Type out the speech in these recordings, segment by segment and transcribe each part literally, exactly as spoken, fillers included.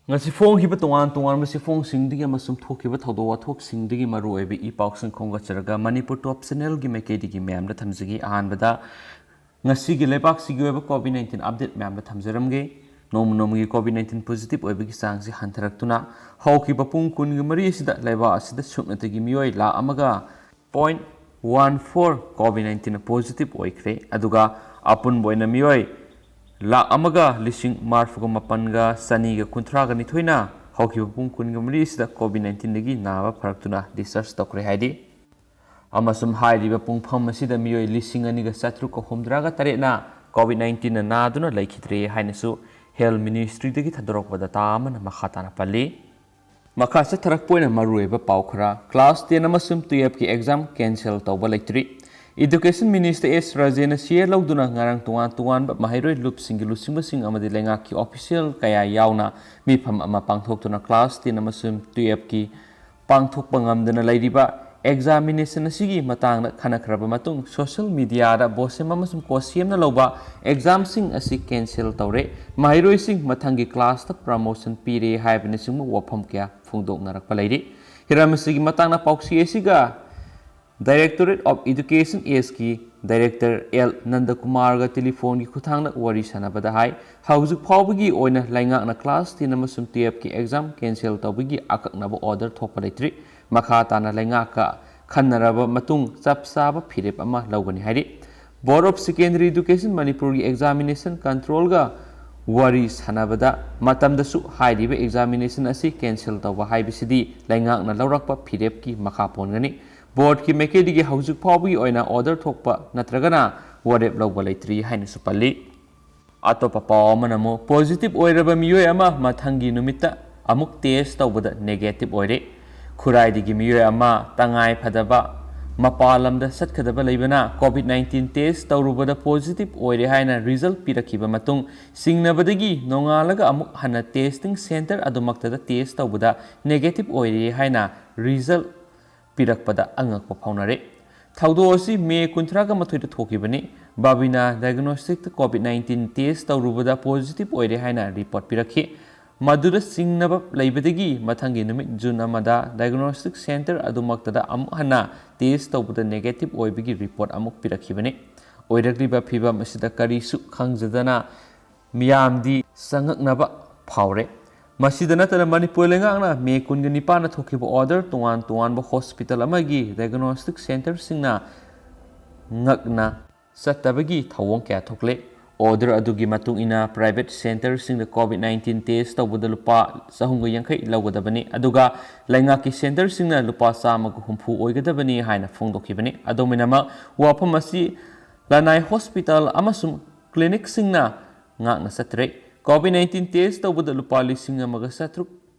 ꯉꯁꯤ ꯐꯣꯡꯈꯤꯕ ꯇꯣꯉꯥꯟ ꯇꯣꯉꯥꯟꯕ ꯆꯦꯐꯣꯡꯁꯤꯡꯗꯒꯤ ꯑꯃꯁꯨꯡ ꯊꯣꯛꯈꯤꯕ ꯊꯧꯗꯣꯛ ꯋꯥꯊꯣꯛꯁꯤꯡꯗꯒꯤ ꯃꯔꯨꯑꯣꯏꯕ ꯏ ꯄꯥꯎꯁꯤꯡ ꯈꯣꯝꯒꯠꯆꯔꯒ ꯃꯅꯤꯄꯨꯔ ꯇꯣꯞ ꯆꯦꯅꯦꯜꯒꯤ ꯃꯥꯏꯀꯩꯗꯒꯤ ꯃꯌꯥꯝꯗ ꯊꯝꯖꯒꯦ꯫ ꯑꯍꯥꯟꯕꯗ ꯉꯁꯤꯒꯤ ꯂꯩꯕꯥꯛꯁꯤꯒꯤ ꯑꯣꯏꯕ ꯀꯣꯚꯤꯗ ꯅꯥꯏꯟꯇꯤꯟ ꯑꯞꯗꯦꯠ ꯃꯌꯥꯝꯗ ꯊꯝꯖꯔꯝꯒꯦ꯫ ꯅꯣꯡꯃ ꯅꯣꯡꯃꯒꯤ ꯀꯣꯚꯤꯗ ꯅꯥꯏꯟꯇꯤꯟ ꯄꯣꯖꯤꯇꯤꯚ ꯑꯣꯏꯕꯒꯤ ꯆꯥꯡꯁꯤ ꯍꯟꯊꯔꯛꯇꯨꯅ ꯍꯧꯈꯤꯕ ꯄꯨꯡ ꯀꯨꯟꯒ ꯃꯔꯤ ꯑꯁꯤꯗ ꯂꯩꯕꯥꯛ ꯑꯁꯤꯗ ꯁꯨꯞꯅꯇꯒꯤ ꯃꯤꯑꯣꯏ ꯂꯥꯈ ꯑꯃꯒ point one four COVID nineteen positive ꯑꯣꯏꯈ꯭ꯔꯦ꯫ ꯑꯗꯨꯒ ꯑꯄꯨꯟꯕ ꯑꯣꯏꯅ ꯃꯤꯑꯣꯏ ꯂꯥꯈ ꯑꯃꯒ ꯂꯤꯁꯤꯡ ꯃꯔꯤꯐꯨꯒ ꯃꯥꯄꯟꯒ ꯆꯅꯤꯒ ꯀꯨꯟꯊ꯭ꯔꯥꯒ ꯅꯤꯊꯣꯏꯅ ꯍꯧꯈꯤꯕ ꯄꯨꯡ ꯀꯨꯟꯒ ꯃꯔꯤ ꯑꯁꯤꯗ ꯀꯣꯚꯤꯗ ꯅꯥꯏꯟꯇꯤꯟꯗꯒꯤ ꯅꯥꯕ ꯐꯔꯛꯇꯨꯅ ꯗꯤꯁꯆꯥꯔꯖ ꯇꯧꯈ꯭ꯔꯦ ꯍꯥꯏꯔꯤ꯫ ꯑꯃꯁꯨꯡ ꯍꯥꯏꯔꯤꯕ ꯄꯨꯡꯐꯝ ꯑꯁꯤꯗ ꯃꯤꯑꯣꯏ ꯂꯤꯁꯤꯡ ꯑꯅꯤꯒ ꯆꯥꯇ꯭ꯔꯨꯛꯀ ꯍꯨꯝꯗ꯭ꯔꯥꯒ ꯇꯔꯦꯠꯅ ꯀꯣꯚꯤꯗ ꯅꯥꯏꯟꯇꯤꯟꯅ ꯅꯥꯗꯨꯅ ꯂꯩꯈꯤꯗ꯭ꯔꯦ ꯍꯥꯏꯅꯁꯨ ꯍꯦꯜꯊ ꯃꯤꯅꯤꯁꯇ꯭ꯔꯤꯗꯒꯤ ꯊꯥꯗꯣꯔꯛꯄ ꯗꯇꯥ ꯑꯃꯅ ꯃꯈꯥ ꯇꯥꯅ ꯄꯜꯂꯤ꯫ ꯃꯈꯥ ꯆꯠꯊꯔꯛꯄ ꯑꯣꯏꯅ ꯃꯔꯨꯑꯣꯏꯕ ꯄꯥꯎ ꯈꯔ꯫ ꯀ꯭ꯂꯥꯁ ꯇꯦꯟ ꯑꯃꯁꯨꯡ ꯇꯨꯌꯦꯜꯐꯀꯤ ꯑꯦꯛꯖꯥꯝ ꯀꯦꯟꯁꯦꯜ ꯇꯧꯕ ꯂꯩꯇ꯭ꯔꯤ꯫ ꯏꯗꯨꯀꯦꯁꯟ ꯃꯤꯅꯤꯁꯇꯔ ꯑꯦꯁ ꯔꯥꯖꯦꯅ ꯁꯤꯌꯔ ꯂꯧꯗꯨꯅ ꯉꯔꯥꯡ ꯇꯣꯉꯥꯟ ꯇꯣꯉꯥꯟꯕ ꯃꯍꯩꯔꯣꯏ ꯂꯨꯞꯁꯤꯡꯒꯤ ꯂꯨꯆꯤꯡꯕꯁꯤꯡ ꯑꯃꯗꯤ ꯂꯩꯉꯥꯛꯀꯤ ꯑꯣꯐꯤꯁꯤꯌꯦꯜ ꯀꯌꯥ ꯌꯥꯎꯅ ꯃꯤꯐꯝ ꯑꯃ ꯄꯥꯡꯊꯣꯛꯇꯨꯅ ꯀ꯭ꯂꯥꯁ ꯇꯦꯟ ꯑꯃꯁꯨꯡ ꯇꯨꯌꯦꯜꯐꯀꯤ ꯄꯥꯡꯊꯣꯛꯄ ꯉꯝꯗꯅ ꯂꯩꯔꯤꯕ ꯑꯦꯛꯖꯥꯃꯤꯅꯦꯁꯟ ꯑꯁꯤꯒꯤ ꯃꯇꯥꯡꯗ ꯈꯟꯅꯈ꯭ꯔꯕ ꯃꯇꯨꯡ, ꯁꯣꯁꯤꯌꯦꯜ ꯃꯤꯗꯤꯌꯥꯗ ꯕꯣꯁꯦꯝ ꯑꯃꯁꯨꯡ ꯀꯣꯁꯦꯝꯅ ꯂꯧꯕ ꯑꯦꯛꯖꯥꯝꯁꯤꯡ ꯑꯁꯤ ꯀꯦꯟꯁꯦꯜ ꯇꯧꯔꯦ꯫ ꯃꯍꯩꯔꯣꯏꯁꯤꯡ ꯃꯊꯪꯒꯤ ꯀ꯭ꯂꯥꯁꯇ ꯄ꯭ꯔꯃꯣꯁꯟ ꯄꯤꯔꯦ ꯍꯥꯏꯕꯅꯆꯤꯡꯕ ꯋꯥꯐꯝ ꯀꯌꯥ ꯐꯣꯡꯗꯣꯛꯅꯔꯛꯄ ꯂꯩꯔꯤ꯫ ꯍꯤꯔꯝ ꯑꯁꯤꯒꯤ ꯃꯇꯥꯡꯗ ꯄꯥꯎꯆꯦ ꯑꯁꯤꯒ Directorate of Education Eastꯀꯤ ꯗꯥꯏꯔꯦꯛꯇꯔ ꯑꯦꯜ ꯅꯟꯗꯀꯨꯃꯥꯔꯒ ꯇꯦꯂꯤꯐꯣꯟꯒꯤ ꯈꯨꯠꯊꯥꯡꯗ ꯋꯥꯔꯤ ꯁꯥꯟꯅꯕꯗ ꯍꯥꯏ, ꯍꯧꯖꯤꯛ ꯐꯥꯎꯕꯒꯤ ꯑꯣꯏꯅ ꯂꯩꯉꯥꯛꯅ ꯀ꯭ꯂꯥꯁ ꯇꯦꯟ ꯑꯃꯁꯨꯡ ꯇꯨꯌꯦꯜꯐꯀꯤ ꯑꯦꯛꯖꯥꯝ ꯀꯦꯟꯁꯦꯜ ꯇꯧꯕꯒꯤ ꯑꯀꯛꯅꯕ ꯑꯣꯔꯗꯔ ꯊꯣꯛꯄ ꯂꯩꯇ꯭ꯔꯤ꯫ ꯃꯈꯥ ꯇꯥꯅ ꯂꯩꯉꯥꯛꯀ ꯈꯟꯅꯔꯕ ꯃꯇꯨꯡ ꯆꯞ ꯆꯥꯕ ꯐꯤꯔꯦꯞ ꯑꯃ ꯂꯧꯒꯅꯤ ꯍꯥꯏꯔꯤ꯫ Board of Secondary Education ꯃꯅꯤꯄꯨꯔꯒꯤ ꯑꯦꯛꯖꯥꯃꯤꯅꯦꯁꯟ ꯀꯟꯇ꯭ꯔꯣꯜꯒ ꯋꯥꯔꯤ ꯁꯥꯟꯅꯕꯗ ꯃꯇꯝꯗꯁꯨ ꯍꯥꯏꯔꯤꯕ ꯑꯦꯛꯖꯥꯃꯤꯅꯦꯁꯟ ꯑꯁꯤ ꯀꯦꯟꯁꯦꯜ ꯇꯧꯕ ꯍꯥꯏꯕꯁꯤꯗꯤ ꯂꯩꯉꯥꯛꯅ ꯂꯧꯔꯛꯄ ꯐꯤꯔꯦꯞꯀꯤ ꯃꯈꯥ ꯄꯣꯟꯒꯅꯤ꯫ ꯕꯣꯔꯗꯀꯤ ꯃꯥꯏꯀꯩꯗꯒꯤ ꯍꯧꯖꯤꯛ ꯐꯥꯎꯕꯒꯤ ꯑꯣꯏꯅ ꯑꯣꯔꯗꯔ ꯊꯣꯛꯄ ꯅꯠꯇ꯭ꯔꯒꯅ ꯋꯥꯔꯦꯞ ꯂꯧꯕ ꯂꯩꯇ꯭ꯔꯤ ꯍꯥꯏꯅꯁꯨ ꯄꯜꯂꯤ꯫ ꯑꯇꯣꯞꯄ ꯄꯥꯎ ꯑꯃꯅ ꯑꯃꯨꯛ ꯄꯣꯖꯤꯇꯤꯚ ꯑꯣꯏꯔꯕ ꯃꯤꯑꯣꯏ ꯑꯃ ꯃꯊꯪꯒꯤ ꯅꯨꯃꯤꯠꯇ ꯑꯃꯨꯛ ꯇꯦꯁ ꯇꯧꯕꯗ ꯅꯦꯒꯦꯇꯤꯚ ꯑꯣꯏꯔꯦ꯫ ꯈꯨꯔꯥꯏꯗꯒꯤ ꯃꯤꯑꯣꯏ ꯑꯃ ꯇꯉꯥꯏ ꯐꯗꯕ ꯃꯄꯥꯟ ꯂꯝꯗ ꯆꯠꯀꯗꯕ ꯂꯩꯕꯅ ꯀꯣꯚꯤꯗ ꯅꯥꯏꯟꯇꯤꯟ ꯇꯦꯁ ꯇꯧꯔꯨꯕꯗ ꯄꯣꯖꯤꯇꯤꯚ ꯑꯣꯏꯔꯦ ꯍꯥꯏꯅ ꯔꯤꯖꯜ ꯄꯤꯔꯛꯈꯤꯕ ꯃꯇꯨꯡ ꯆꯤꯡꯅꯕꯗꯒꯤ ꯅꯣꯡꯉꯥꯜꯂꯒ ꯑꯃꯨꯛ ꯍꯟꯅ ꯇꯦꯁꯇꯤꯡ ꯁꯦꯟꯇꯔ ꯑꯗꯨꯃꯛꯇꯗ ꯇꯦꯁ ꯇꯧꯕꯗ ꯅꯦꯒꯦꯇꯤꯚ ꯑꯣꯏꯔꯦ ꯍꯥꯏꯅ ꯔꯤꯖꯜ ꯄꯤꯔꯛꯄꯗ ꯑꯉꯛꯄ ꯐꯥꯎꯅꯔꯦ꯫ ꯊꯧꯗꯣꯛ ꯑꯁꯤ ꯃꯦ ꯀꯨꯟꯊ꯭ꯔꯥꯒ ꯃꯥꯊꯣꯏꯗ ꯊꯣꯛꯈꯤꯕꯅꯤ꯫ ꯕꯥꯕꯤꯅꯥ ꯗꯥꯏꯒꯅꯣꯁꯇꯤꯛꯇ ꯀꯣꯚꯤꯗ ꯅꯥꯏꯟꯇꯤꯟ ꯇꯦꯁ ꯇꯧꯔꯨꯕꯗ ꯄꯣꯖꯤꯇꯤꯚ ꯑꯣꯏꯔꯦ ꯍꯥꯏꯅ ꯔꯤꯄꯣꯔꯠ ꯄꯤꯔꯛꯈꯤ꯫ ꯃꯗꯨꯗ ꯆꯤꯡꯅꯕ ꯂꯩꯕꯗꯒꯤ ꯃꯊꯪꯒꯤ ꯅꯨꯃꯤꯠ June ꯑꯃꯗ diagnostic centre ꯑꯗꯨꯃꯛꯇꯗ ꯑꯃꯨꯛ ꯍꯟꯅ test ꯇꯧꯕꯗ negative ꯑꯣꯏꯕꯒꯤ report ꯑꯃꯨꯛ ꯄꯤꯔꯛꯈꯤꯕꯅꯤ꯫ ꯑꯣꯏꯔꯛꯂꯤꯕ ꯐꯤꯚꯝ ꯑꯁꯤꯗ ꯀꯔꯤꯁꯨ ꯈꯪꯖꯗꯅ ꯃꯤꯌꯥꯝꯗꯤ ꯆꯉꯛꯅꯕ ꯐꯥꯎꯔꯦ꯫ ꯃꯁꯤꯗ ꯅꯠꯇꯅ ꯃꯅꯤꯄꯨꯔ ꯂꯩꯉꯥꯛꯅ May ꯀꯨꯟꯒ ꯅꯤꯄꯥꯟꯗ ꯊꯣꯛꯈꯤꯕ order ꯇꯣꯉꯥꯟ ꯇꯣꯉꯥꯟꯕ hospital ꯑꯃꯒꯤ diagnostic centreꯁꯤꯡꯅ ꯉꯛꯅ ꯆꯠꯇꯕꯒꯤ ꯊꯧꯑꯣꯡ ꯀꯌꯥ ꯊꯣꯛꯂꯦ꯫ Order ꯑꯗꯨꯒꯤ ꯃꯇꯨꯡ ꯏꯟꯅ private centreꯁꯤꯡꯗ COVID nineteen test ꯇꯧꯕꯗ ꯂꯨꯄꯥ ꯆꯍꯨꯝꯒ ꯌꯥꯡꯈꯩ ꯂꯧꯒꯗꯕꯅꯤ, ꯑꯗꯨꯒ ꯂꯩꯉꯥꯛꯀꯤ centreꯁꯤꯡꯅ ꯂꯨꯄꯥ ꯆꯥꯝꯃꯒ ꯍꯨꯝꯐꯨ ꯑꯣꯏꯒꯗꯕꯅꯤ ꯍꯥꯏꯅ ꯐꯣꯡꯗꯣꯛꯈꯤꯕꯅꯤ꯫ ꯑꯗꯨꯝ ꯑꯣꯏꯅꯃꯛ, ꯋꯥꯐꯝ ꯑꯁꯤ ꯂꯅꯥꯏ hospital ꯑꯃꯁꯨꯡ clinicꯁꯤꯡꯅ ꯉꯥꯛꯅ ꯆꯠꯇ꯭ꯔꯦ꯫ COVID nineteen test ꯇꯧꯕꯗ ꯂꯨꯄꯥ ꯂꯤꯁꯤꯡ ꯑꯃꯒ ꯆꯥꯇ꯭ꯔꯨꯛ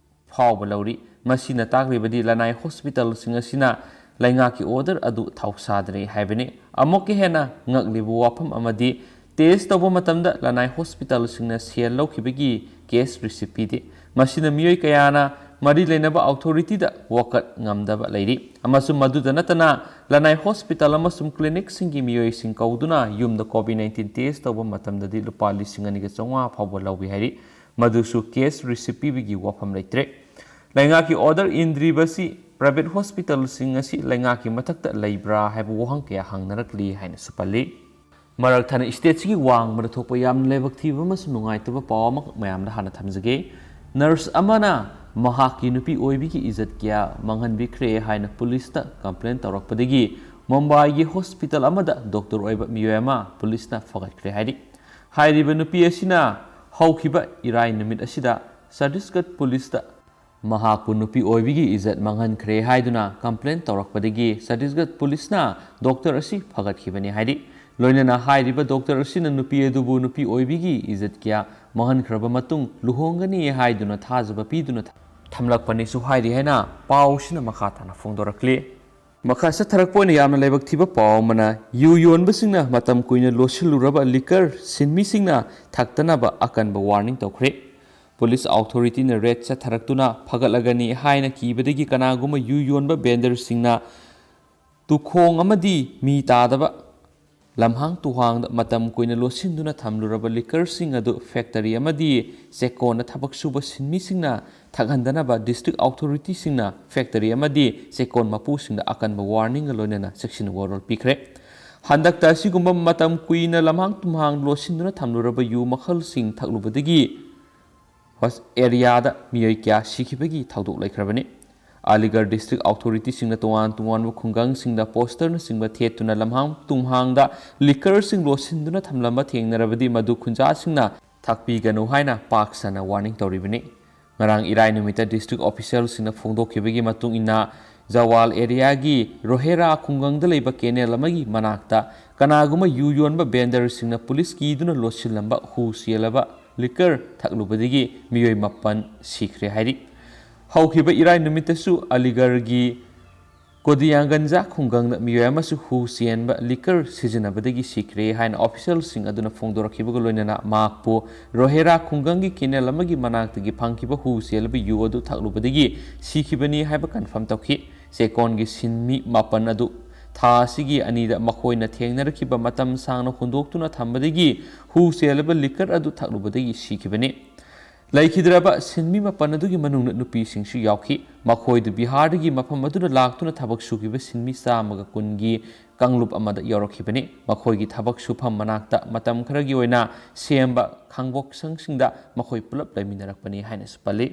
ꯐꯥꯎꯕ ꯂꯧꯔꯤ꯫ ꯃꯁꯤꯅ ꯇꯥꯛꯂꯤꯕꯗꯤ ꯂꯅꯥꯏ hospitalꯁꯤꯡ ꯑꯁꯤꯅ ꯂꯩꯉꯥꯛꯀꯤ order ꯑꯗꯨ ꯊꯧꯁꯥꯗ꯭ꯔꯦ ꯍꯥꯏꯕꯅꯤ꯫ ꯑꯃꯨꯛꯀ ꯍꯦꯟꯅ ꯉꯛꯂꯤꯕ ꯋꯥꯐꯝ ꯑꯃꯗꯤ, test ꯇꯧꯕ ꯃꯇꯝꯗ ꯂꯅꯥꯏ hospitalꯁꯤꯡꯅ ꯁꯦꯜ ꯂꯧꯈꯤꯕꯒꯤ cash receipt ꯄꯤꯗꯦ꯫ ꯃꯁꯤꯅ ꯃꯤꯑꯣꯏ ꯀꯌꯥꯅ ꯃꯔꯤ ꯂꯩꯅꯕ authorityꯗ ꯋꯥꯀꯠ ꯉꯝꯗꯕ ꯂꯩꯔꯤ, ꯑꯃꯁꯨꯡ ꯃꯗꯨꯗ ꯅꯠꯇꯅ ꯂꯅꯥꯏ hospital ꯑꯃꯁꯨꯡ clinicꯁꯤꯡꯒꯤ ꯃꯤꯑꯣꯏꯁꯤꯡ ꯀꯧꯗꯨꯅ ꯌꯨꯝꯗ COVID nineteen test ꯇꯧꯕ ꯃꯇꯝꯗꯗꯤ ꯂꯨꯄꯥ ꯂꯤꯁꯤꯡ ꯑꯅꯤꯒ ꯆꯥꯝꯃꯉꯥ ꯐꯥꯎꯕ ꯂꯧꯏ ꯍꯥꯏꯔꯤ꯫ ꯃꯗꯨꯁꯨ cash receipt ꯄꯤꯕꯒꯤ ꯋꯥꯐꯝ ꯂꯩꯇ꯭ꯔꯦ꯫ ꯂꯩꯉꯥꯛꯀꯤ order ꯏꯟꯗ꯭ꯔꯤꯕꯁꯤ private hospitalꯁꯤꯡ ꯑꯁꯤ ꯂꯩꯉꯥꯛꯀꯤ ꯃꯊꯛꯇ ꯂꯩꯕ꯭ꯔꯥ ꯍꯥꯏꯕ ꯋꯥꯍꯪ ꯀꯌꯥ ꯍꯪꯅꯔꯛꯂꯤ ꯍꯥꯏꯅꯁꯨ ꯄꯜꯂꯤ꯫ ꯃꯔꯛ ꯊꯠꯅ stateꯁꯤꯒꯤ ꯋꯥꯡꯃꯗ ꯊꯣꯛꯄ ꯌꯥꯝꯅ ꯂꯥꯏꯕꯛ ꯊꯤꯕ ꯑꯃꯁꯨꯡ ꯅꯨꯡꯉꯥꯏꯇꯕ ꯄꯥꯎ ꯑꯃꯈꯛ ꯃꯌꯥꯝꯗ ꯍꯥꯟꯅ ꯊꯝꯖꯒꯦ꯫ Nurse ꯑꯃꯅ ꯃꯍꯥꯛꯀꯤ ꯅꯨꯄꯤ ꯑꯣꯏꯕꯤꯒꯤ ꯏꯖꯠ ꯀꯌꯥ ꯃꯥꯡꯍꯟꯕꯤꯈ꯭ꯔꯦ ꯍꯥꯏꯅ ꯄꯨꯂꯤꯁꯇ complain ꯇꯧꯔꯛꯄꯗꯒꯤ ꯃꯨꯝꯕꯥꯏꯒꯤ hospital ꯑꯃꯗ doctor ꯑꯣꯏꯕ ꯃꯤꯑꯣꯏ ꯑꯃ ꯄꯨꯂꯤꯁꯅ ꯐꯒꯠꯈ꯭ꯔꯦ ꯍꯥꯏꯔꯤ꯫ ꯍꯥꯏꯔꯤꯕ ꯅꯨꯄꯤ ꯑꯁꯤꯅ ꯍꯧꯈꯤꯕ ꯏꯔꯥꯏ ꯅꯨꯃꯤꯠ ꯑꯁꯤꯗ ꯆꯇꯤꯁꯒꯠ ꯄꯨꯂꯤꯁꯇ ꯃꯍꯥꯛꯄꯨ ꯅꯨꯄꯤ ꯑꯣꯏꯕꯤꯒꯤ ꯏꯖꯠ ꯃꯥꯡꯍꯟꯈ꯭ꯔꯦ ꯍꯥꯏꯗꯨꯅ complain ꯇꯧꯔꯛꯄꯗꯒꯤ ꯆꯇꯤꯁꯒꯠ ꯄꯨꯂꯤꯁꯅ doctor ꯑꯁꯤ ꯐꯒꯠꯈꯤꯕꯅꯤ ꯍꯥꯏꯔꯤ꯫ ꯂꯣꯏꯅꯅ ꯍꯥꯏꯔꯤꯕ doctor ꯑꯁꯤꯅ ꯅꯨꯄꯤ ꯑꯗꯨꯕꯨ ꯅꯨꯄꯤ ꯑꯣꯏꯕꯤꯒꯤ ꯏꯖꯠ ꯀꯌꯥ ꯃꯥꯡꯍꯟꯈ꯭ꯔꯕ ꯃꯇꯨꯡ ꯂꯨꯍꯣꯡꯒꯅꯤ ꯍꯥꯏꯗꯨꯅ ꯊꯥꯖꯕ ꯄꯤꯗꯨꯅ ꯊꯝꯂꯛꯄꯅꯤꯁꯨ ꯍꯥꯏꯔꯤ ꯍꯥꯏꯅ ꯄꯥꯎꯁꯤꯅ ꯃꯈꯥ ꯇꯥꯅ ꯐꯣꯡꯗꯣꯔꯛꯂꯤ꯫ ꯃꯈꯥ ꯆꯠꯊꯔꯛꯄ ꯑꯣꯏꯅ ꯌꯥꯝꯅ ꯂꯥꯏꯕꯛ ꯊꯤꯕ ꯄꯥꯎ ꯑꯃꯅ, ꯌꯨ ꯌꯣꯟꯕꯁꯤꯡꯅ ꯃꯇꯝ ꯀꯨꯏꯅ ꯂꯣꯠꯁꯤꯜꯂꯨꯔꯕ liquor ꯁꯤꯟꯃꯤꯁꯤꯡꯅ ꯊꯛꯇꯅꯕ ꯑꯀꯟꯕ warning ꯇꯧꯈ꯭ꯔꯦ꯫ Police authorityꯅ raid ꯆꯠꯊꯔꯛꯇꯨꯅ ꯐꯒꯠꯂꯒꯅꯤ ꯍꯥꯏꯅ ꯀꯤꯕꯗꯒꯤ ꯀꯅꯥꯒꯨꯝꯕ ꯌꯨ ꯌꯣꯟꯕ vendorꯁꯤꯡꯅ ꯇꯨꯈꯣꯡ ꯑꯃꯗꯤ ꯃꯤ ꯇꯥꯗꯕ ꯂꯝꯍꯥꯡ ꯇꯨꯍꯥꯡꯗ ꯃꯇꯝ ꯀꯨꯏꯅ ꯂꯣꯠꯁꯤꯟꯗꯨꯅ ꯊꯝꯂꯨꯔꯕ liquorꯁꯤꯡ ꯑꯗꯨ factory ꯑꯃꯗꯤ ꯆꯦꯛꯀꯣꯟꯗ ꯊꯕꯛ ꯁꯨꯕ ꯁꯤꯟꯃꯤꯁꯤꯡꯅ ꯊꯛꯍꯟꯗꯅꯕ district authorityꯁꯤꯡꯅ factory ꯑꯃꯗꯤ ꯆꯦꯛꯀꯣꯟ ꯃꯄꯨꯁꯤꯡꯗ ꯑꯀꯟꯕ warningꯒ ꯂꯣꯏꯅꯅ ꯆꯦꯛꯁꯤꯟ ꯋꯥꯔꯣꯜ ꯄꯤꯈ꯭ꯔꯦ꯫ ꯍꯟꯗꯛꯇ ꯑꯁꯤꯒꯨꯝꯕ ꯃꯇꯝ ꯀꯨꯏꯅ ꯂꯝꯍꯥꯡ ꯇꯨꯝꯍꯥꯡ ꯂꯣꯠꯁꯤꯟꯗꯨꯅ ꯊꯝꯂꯨꯔꯕ ꯌꯨ ꯃꯈꯜꯁꯤꯡ ꯊꯛꯂꯨꯕꯗꯒꯤ ꯍꯣꯁ-, areaꯗ ꯃꯤꯑꯣꯏ ꯀꯌꯥ ꯁꯤꯈꯤꯕꯒꯤ ꯊꯧꯗꯣꯛ ꯂꯩꯈ꯭ꯔꯕꯅꯤ꯫ ꯑꯂꯤꯒꯔ district authorityꯁꯤꯡꯅ ꯇꯣꯉꯥꯟ ꯇꯣꯉꯥꯟꯕ ꯈꯨꯡꯒꯪꯁꯤꯡꯗ posterꯅꯆꯤꯡꯕ ꯊꯦꯠꯇꯨꯅ ꯂꯝꯍꯥꯡ ꯇꯨꯝꯍꯥꯡꯗ liquorꯁꯤꯡ ꯂꯣꯠꯁꯤꯟꯗꯨꯅ ꯊꯝꯂꯝꯕ ꯊꯦꯡꯅꯔꯕꯗꯤ ꯃꯗꯨ ꯈꯨꯟꯖꯥꯁꯤꯡꯅ ꯊꯛꯄꯤꯒꯅꯨ ꯍꯥꯏꯅ ꯄꯥꯛ ꯁꯟꯅ warning ꯇꯧꯔꯤꯕꯅꯤ꯫ ꯉꯔꯥꯡ ꯏꯔꯥꯏ ꯅꯨꯃꯤꯠꯇ district officialꯁꯤꯡꯅ ꯐꯣꯡꯗꯣꯛꯈꯤꯕꯒꯤ ꯃꯇꯨꯡ ꯏꯟꯅ, ꯖꯋꯥꯜ areaꯒꯤ ꯔꯣꯍꯦꯔꯥ ꯈꯨꯡꯒꯪꯗ ꯂꯩꯕ canal ꯑꯃꯒꯤ ꯃꯅꯥꯛꯇ ꯀꯅꯥꯒꯨꯝꯕ ꯌꯨ ꯌꯣꯟꯕ vendorꯁꯤꯡꯅ ꯄꯨꯂꯤꯁ ꯀꯤꯗꯨꯅ ꯂꯣꯠꯁꯤꯜꯂꯝꯕ ꯍꯨ ꯆꯦꯜꯂꯕ liquor ꯊꯛꯂꯨꯕꯗꯒꯤ ꯃꯤꯑꯣꯏ ꯃꯥꯄꯟ ꯁꯤꯈ꯭ꯔꯦ ꯍꯥꯏꯔꯤ꯫ ꯍꯧꯈꯤꯕ ꯏꯔꯥꯏ ꯅꯨꯃꯤꯠꯇꯁꯨ ꯑꯂꯤꯒꯔꯒꯤ ꯀꯣꯗꯤꯌꯥꯡꯒꯟꯖꯥ ꯈꯨꯡꯒꯪꯗ ꯃꯤꯑꯣꯏ ꯑꯃꯁꯨ ꯍꯨ ꯆꯦꯟꯕ liquor ꯁꯤꯖꯤꯟꯅꯕꯗꯒꯤ ꯁꯤꯈ꯭ꯔꯦ ꯍꯥꯏꯅ officialꯁꯤꯡ ꯑꯗꯨꯅ ꯐꯣꯡꯗꯣꯔꯛꯈꯤꯕꯒ ꯂꯣꯏꯅꯅ ꯃꯍꯥꯛꯄꯨ ꯔꯣꯍꯦꯔꯥ ꯈꯨꯡꯒꯪꯒꯤ canal ꯑꯃꯒꯤ ꯃꯅꯥꯛꯇꯒꯤ ꯐꯪꯈꯤꯕ ꯍꯨ ꯆꯦꯜꯂꯕ ꯌꯨ ꯑꯗꯨ ꯊꯛꯂꯨꯕꯗꯒꯤ ꯁꯤꯈꯤꯕꯅꯤ ꯍꯥꯏꯕ confirm ꯇꯧꯈꯤ꯫ ꯆꯦꯛꯀꯣꯟꯒꯤ ꯁꯤꯟꯃꯤ ꯃꯥꯄꯟ ꯑꯗꯨ ꯊꯥ ꯑꯁꯤꯒꯤ ꯑꯅꯤꯗ ꯃꯈꯣꯏꯅ ꯊꯦꯡꯅꯔꯛꯈꯤꯕ ꯃꯇꯝ ꯁꯥꯡꯅ ꯍꯨꯟꯗꯣꯛꯇꯨꯅ ꯊꯝꯕꯗꯒꯤ ꯍꯨ ꯆꯦꯜꯂꯕ liquor ꯑꯗꯨ ꯊꯛꯂꯨꯕꯗꯒꯤ ꯁꯤꯈꯤꯕꯅꯤ꯫ ꯂꯩꯈꯤꯗ꯭ꯔꯕ ꯁꯤꯟꯃꯤ ꯃꯥꯄꯟ ꯑꯗꯨꯒꯤ ꯃꯅꯨꯡꯗ ꯅꯨꯄꯤꯁꯤꯡꯁꯨ ꯌꯥꯎꯈꯤ꯫ ꯃꯈꯣꯏꯗꯨ ꯕꯤꯍꯥꯔꯗꯒꯤ ꯃꯐꯝ ꯑꯗꯨꯗ ꯂꯥꯛꯇꯨꯅ ꯊꯕꯛ ꯁꯨꯈꯤꯕ ꯁꯤꯟꯃꯤ ꯆꯥꯝꯃꯒ ꯀꯨꯟꯒꯤ ꯀꯥꯡꯂꯨꯞ ꯑꯃꯗ ꯌꯥꯎꯔꯛꯈꯤꯕꯅꯤ꯫ ꯃꯈꯣꯏꯒꯤ ꯊꯕꯛ ꯁꯨꯐꯝ ꯃꯅꯥꯛꯇ ꯃꯇꯝ ꯈꯔꯒꯤ ꯑꯣꯏꯅ ꯁꯦꯝꯕ ꯈꯥꯡꯄꯣꯛꯁꯪꯁꯤꯡꯗ ꯃꯈꯣꯏ ꯄꯨꯂꯞ ꯂꯩꯃꯤꯟꯅꯔꯛꯄꯅꯤ ꯍꯥꯏꯅꯁꯨ ꯄꯜꯂꯤ꯫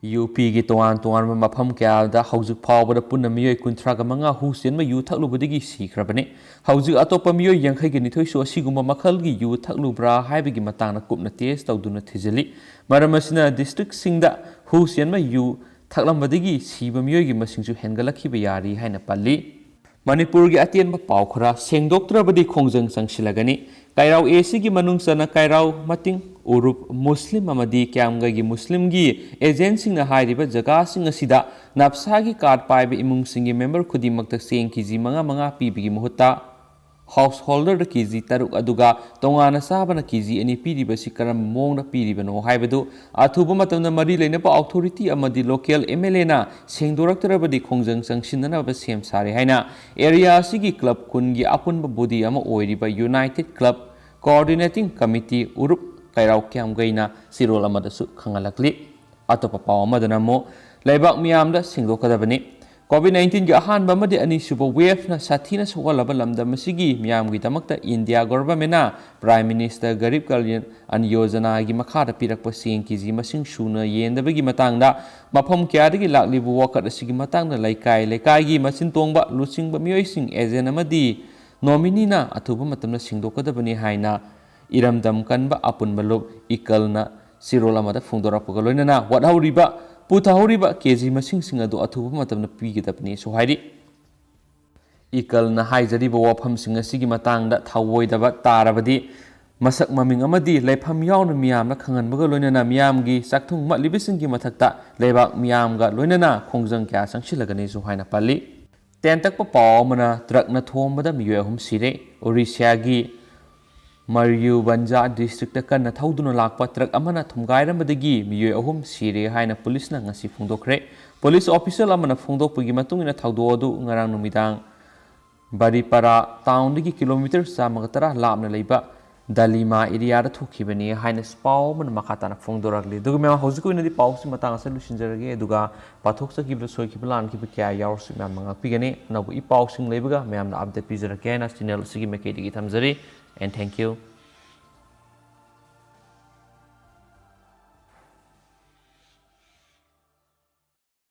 ꯌꯨ ꯄꯤꯒꯤ ꯇꯣꯉꯥꯟ ꯇꯣꯉꯥꯟꯕ ꯃꯐꯝ ꯀꯌꯥꯗ ꯍꯧꯖꯤꯛ ꯐꯥꯎꯕꯗ ꯄꯨꯟꯅ ꯃꯤꯑꯣꯏ ꯀꯨꯟꯊ꯭ꯔꯥꯒ ꯃꯉꯥ ꯍꯨ ꯆꯦꯟꯕ ꯌꯨ ꯊꯛꯂꯨꯕꯗꯒꯤ ꯁꯤꯈ꯭ꯔꯕꯅꯤ꯫ ꯍꯧꯖꯤꯛ ꯑꯇꯣꯞꯄ ꯃꯤꯑꯣꯏ ꯌꯥꯡꯈꯩꯒ ꯅꯤꯊꯣꯏꯁꯨ ꯑꯁꯤꯒꯨꯝꯕ ꯃꯈꯜꯒꯤ ꯌꯨ ꯊꯛꯂꯨꯕ꯭ꯔꯥ ꯍꯥꯏꯕꯒꯤ ꯃꯇꯥꯡꯗ ꯀꯨꯞꯅ test ꯇꯧꯗꯨꯅ ꯊꯤꯖꯤꯜꯂꯤ꯫ ꯃꯔꯝ ꯑꯁꯤꯅ districtꯁꯤꯡꯗ ꯍꯨ ꯆꯦꯟꯕ ꯌꯨ ꯊꯛꯂꯝꯕꯗꯒꯤ ꯁꯤꯕ ꯃꯤꯑꯣꯏꯒꯤ ꯃꯁꯤꯡꯁꯨ ꯍꯦꯟꯒꯠꯂꯛꯈꯤꯕ ꯌꯥꯔꯤ ꯍꯥꯏꯅ ꯄꯜꯂꯤ꯫ ꯃꯅꯤꯄꯨꯔꯒꯤ ꯑꯇꯦꯟꯕ ꯄꯥꯎ ꯈꯔ ꯁꯦꯡꯗꯣꯛꯇ꯭ꯔꯕꯗꯤ ꯈꯣꯡꯖꯪ ꯆꯪꯁꯤꯜꯂꯒꯅꯤ꯫ ꯀꯥꯏꯔꯥꯎ ꯑꯦꯁꯤꯒꯤ ꯃꯅꯨꯡ ꯆꯟꯅ ꯀꯥꯏꯔꯥꯎ ꯃꯇꯤꯡ, ꯎꯔꯨꯞ, ꯃꯨꯁꯂꯤꯝ ꯑꯃꯗꯤ ꯀ꯭ꯌꯥꯝꯒꯩꯒꯤ ꯃꯨꯁꯂꯤꯝꯒꯤ agentꯁꯤꯡꯅ ꯍꯥꯏꯔꯤꯕ ꯖꯒꯥꯁꯤꯡ ꯑꯁꯤꯗ ꯅꯞꯁꯥꯒꯤ card ꯄꯥꯏꯕ ꯏꯃꯨꯡꯁꯤꯡꯒꯤ member ꯈꯨꯗꯤꯡꯃꯛꯇ ꯆꯦꯡ KG ꯃꯉꯥ ꯃꯉꯥ ꯄꯤꯕꯒꯤ ꯃꯍꯨꯠꯇ ꯍꯥꯎꯁ ꯍꯣꯜꯗꯔꯗ ꯀꯦ ꯖꯤ ꯇꯔꯨꯛ, ꯑꯗꯨꯒ ꯇꯣꯉꯥꯟꯅ ꯆꯥꯕꯅ ꯀꯦ ꯖꯤ ꯑꯅꯤ ꯄꯤꯔꯤꯕꯁꯤ ꯀꯔꯝꯕ ꯃꯑꯣꯡꯗ ꯄꯤꯔꯤꯕꯅꯣ ꯍꯥꯏꯕꯗꯨ ꯑꯊꯨꯕ ꯃꯇꯝꯗ ꯃꯔꯤ ꯂꯩꯅꯕ ꯑꯣꯊꯣꯔꯤꯇꯤ ꯑꯃꯗꯤ ꯂꯣꯀꯦꯜ ꯑꯦꯝ ꯑꯦꯜ ꯑꯦꯅ ꯁꯦꯡꯗꯣꯔꯛꯇ꯭ꯔꯕꯗꯤ ꯈꯣꯡꯖꯪ ꯆꯪꯁꯤꯟꯅꯅꯕ ꯁꯦꯝ ꯁꯥꯔꯦ ꯍꯥꯏꯅ ꯑꯦꯔꯤꯌꯥ ꯑꯁꯤꯒꯤ ꯀ꯭ꯂꯕ ꯀꯨꯟꯒꯤ ꯑꯄꯨꯟꯕ ꯕꯣꯗꯤ ꯑꯃ ꯑꯣꯏꯔꯤꯕ ꯌꯨꯅꯥꯏꯇꯦꯗ ꯀ꯭ꯂꯕ ꯀꯣꯑꯣꯔꯗꯤꯅꯦꯇꯤꯡ ꯀꯃꯤꯇꯤ ꯎꯔꯨꯞ ꯀꯩꯔꯥꯎ ꯀ꯭ꯌꯥꯝꯒꯩꯅ ꯆꯦꯔꯣꯜ ꯑꯃꯗꯁꯨ ꯈꯪꯍꯜꯂꯛꯂꯤ꯫ ꯑꯇꯣꯞꯄ ꯄꯥꯎ ꯑꯃꯗꯅ ꯑꯃꯨꯛ ꯂꯩꯕꯥꯛ ꯃꯤꯌꯥꯝꯗ ꯁꯦꯡꯗꯣꯛꯀꯗꯕꯅꯤ꯫ ꯀꯣꯚꯤꯗ ꯅꯥꯏꯟꯇꯤꯟꯒꯤ ꯑꯍꯥꯟꯕ ꯑꯃꯗꯤ ꯑꯅꯤꯁꯨꯕ ꯋꯦꯚꯅ ꯁꯥꯊꯤꯅ ꯁꯣꯛꯍꯜꯂꯕ ꯂꯝꯗꯝ ꯑꯁꯤꯒꯤ ꯃꯤꯌꯥꯝꯒꯤꯗꯃꯛꯇ India ꯒꯣꯚꯔꯟꯃꯦꯟꯠꯅ prime minister Garib Kalyan ꯑꯟ ꯌꯣꯖꯅꯥꯒꯤ ꯃꯈꯥꯗ ꯄꯤꯔꯛꯄ ꯆꯦꯡ ꯀꯦ ꯖꯤ ꯃꯁꯤꯡ ꯁꯨꯅ ꯌꯦꯟꯗꯕꯒꯤ ꯃꯇꯥꯡꯗ ꯃꯐꯝ ꯀꯌꯥꯗꯒꯤ ꯂꯥꯛꯂꯤꯕ ꯋꯥꯀꯠ ꯑꯁꯤꯒꯤ ꯃꯇꯥꯡꯗ ꯂꯩꯀꯥꯏ ꯂꯩꯀꯥꯏꯒꯤ ꯃꯆꯤꯟ ꯇꯣꯡꯕ ꯂꯨꯆꯤꯡꯕ ꯃꯤꯑꯣꯏꯁꯤꯡ, ꯑꯦꯖꯦꯟꯠ ꯑꯃꯗꯤ ꯅꯣꯃꯤꯅꯤꯅ ꯑꯊꯨꯕ ꯃꯇꯝꯗ ꯁꯦꯡꯗꯣꯛꯀꯗꯕꯅꯤ ꯍꯥꯏꯅ ꯏꯔꯝꯗꯝ ꯀꯟꯕ ꯑꯄꯨꯟꯕ ꯂꯨꯞ ꯏꯀꯜꯅ ꯆꯦꯔꯣꯜ ꯑꯃꯗ ꯐꯣꯡꯗꯣꯔꯛꯄꯒ ꯂꯣꯏꯅꯅ ꯋꯥꯠꯍꯧꯔꯤꯕ, ꯄꯨꯊꯍꯧꯔꯤꯕ ꯀꯦ ꯖꯤ ꯃꯁꯤꯡꯁꯤꯡ ꯑꯗꯨ ꯑꯊꯨꯕ ꯃꯇꯝꯗ ꯄꯤꯒꯗꯕꯅꯤꯁꯨ ꯍꯥꯏꯔꯤ꯫ ꯏꯀꯜꯅ ꯍꯥꯏꯖꯔꯤꯕ ꯋꯥꯐꯝꯁꯤꯡ ꯑꯁꯤꯒꯤ ꯃꯇꯥꯡꯗ ꯊꯧꯑꯣꯏꯗꯕ ꯇꯥꯔꯕꯗꯤ ꯃꯁꯛ ꯃꯃꯤꯡ ꯑꯃꯗꯤ ꯂꯩꯐꯝ ꯌꯥꯎꯅ ꯃꯤꯌꯥꯝꯅ ꯈꯪꯍꯟꯕꯒ ꯂꯣꯏꯅꯅ ꯃꯤꯌꯥꯝꯒꯤ ꯆꯥꯛꯊꯨꯡ ꯃꯠꯂꯤꯕꯁꯤꯡꯒꯤ ꯃꯊꯛꯇ ꯂꯩꯕꯥꯛ ꯃꯤꯌꯥꯝꯒ ꯂꯣꯏꯅꯅ ꯈꯣꯡꯖꯪ ꯀꯌꯥ ꯆꯪꯁꯤꯜꯂꯒꯅꯤꯁꯨ ꯍꯥꯏꯅ ꯄꯜꯂꯤ꯫ ꯇꯦꯟꯇꯛꯄ ꯄꯥꯎ ꯑꯃꯅ ꯇ꯭ꯔꯛꯅ ꯊꯣꯝꯕꯗ ꯃꯤꯑꯣꯏ ꯑꯍꯨꯝ ꯁꯤꯔꯦ꯫ ꯑꯣꯔꯤꯁꯥꯒꯤ ꯃꯌꯨꯔꯚꯟꯖ ꯗꯤꯁꯇ꯭ꯔꯤꯛꯇ ꯀꯟꯅ ꯊꯧꯗꯨꯅ ꯂꯥꯛꯄ ꯇ꯭ꯔꯛ ꯑꯃꯅ ꯊꯨꯝꯒꯥꯏꯔꯝꯕꯗꯒꯤ ꯃꯤꯑꯣꯏ ꯑꯍꯨꯝ ꯁꯤꯔꯦ ꯍꯥꯏꯅ ꯄꯨꯂꯤꯁꯅ ꯉꯁꯤ ꯐꯣꯡꯗꯣꯛꯈ꯭ꯔꯦ꯫ ꯄꯨꯂꯤꯁ ꯑꯣꯐꯤꯁꯤꯌꯦꯜ ꯑꯃꯅ ꯐꯣꯡꯗꯣꯛꯄꯒꯤ ꯃꯇꯨꯡ ꯏꯟꯅ ꯊꯧꯗꯣꯛ ꯑꯗꯨ ꯉꯔꯥꯡ ꯅꯨꯃꯤꯗꯥꯡ ꯕꯥꯔꯤꯄꯥꯔꯥ ꯇꯥꯎꯟꯗꯒꯤ ꯀꯤꯂꯣꯃꯤꯇꯔ ꯆꯥꯝꯃꯒ ꯇꯔꯥ ꯂꯥꯞꯅ ꯂꯩꯕ ꯗꯂꯤꯃꯥ ꯑꯦꯔꯤꯌꯥꯗ ꯊꯣꯛꯈꯤꯕꯅꯤ ꯍꯥꯏꯅ ꯄꯥꯎ ꯑꯃꯅ ꯃꯈꯥ ꯇꯥꯅ ꯐꯣꯡꯗꯣꯔꯛꯂꯤ꯫ ꯑꯗꯨꯒ ꯃꯌꯥꯝ, ꯍꯧꯖꯤꯛꯀꯤ ꯑꯣꯏꯅꯗꯤ ꯄꯥꯎꯁꯤ ꯃꯇꯥꯡ ꯑꯁꯤꯗ ꯂꯣꯏꯁꯤꯟꯖꯔꯒꯦ꯫ ꯑꯗꯨꯒ ꯄꯥꯊꯣꯛꯆꯈꯤꯕꯗ ꯁꯣꯏꯈꯤꯕ ꯂꯥꯟꯈꯤꯕ ꯀꯌꯥ ꯌꯥꯎꯔꯁꯨ ꯃꯌꯥꯝꯅ ꯉꯥꯛꯄꯤꯒꯅꯤ꯫ ꯑꯅꯧꯕ ꯏ ꯄꯥꯎꯁꯤꯡ ꯂꯩꯕꯒ ꯃꯌꯥꯝꯅ ꯑꯞꯗꯦꯠ ꯄꯤꯖꯔꯛꯀꯦ ꯍꯥꯏꯅ ꯆꯦꯅꯦꯜ ꯑꯁꯤꯒꯤ ꯃꯥꯏꯀꯩꯗꯒꯤ ꯊꯝꯖꯔꯤ꯫ And thank you꯫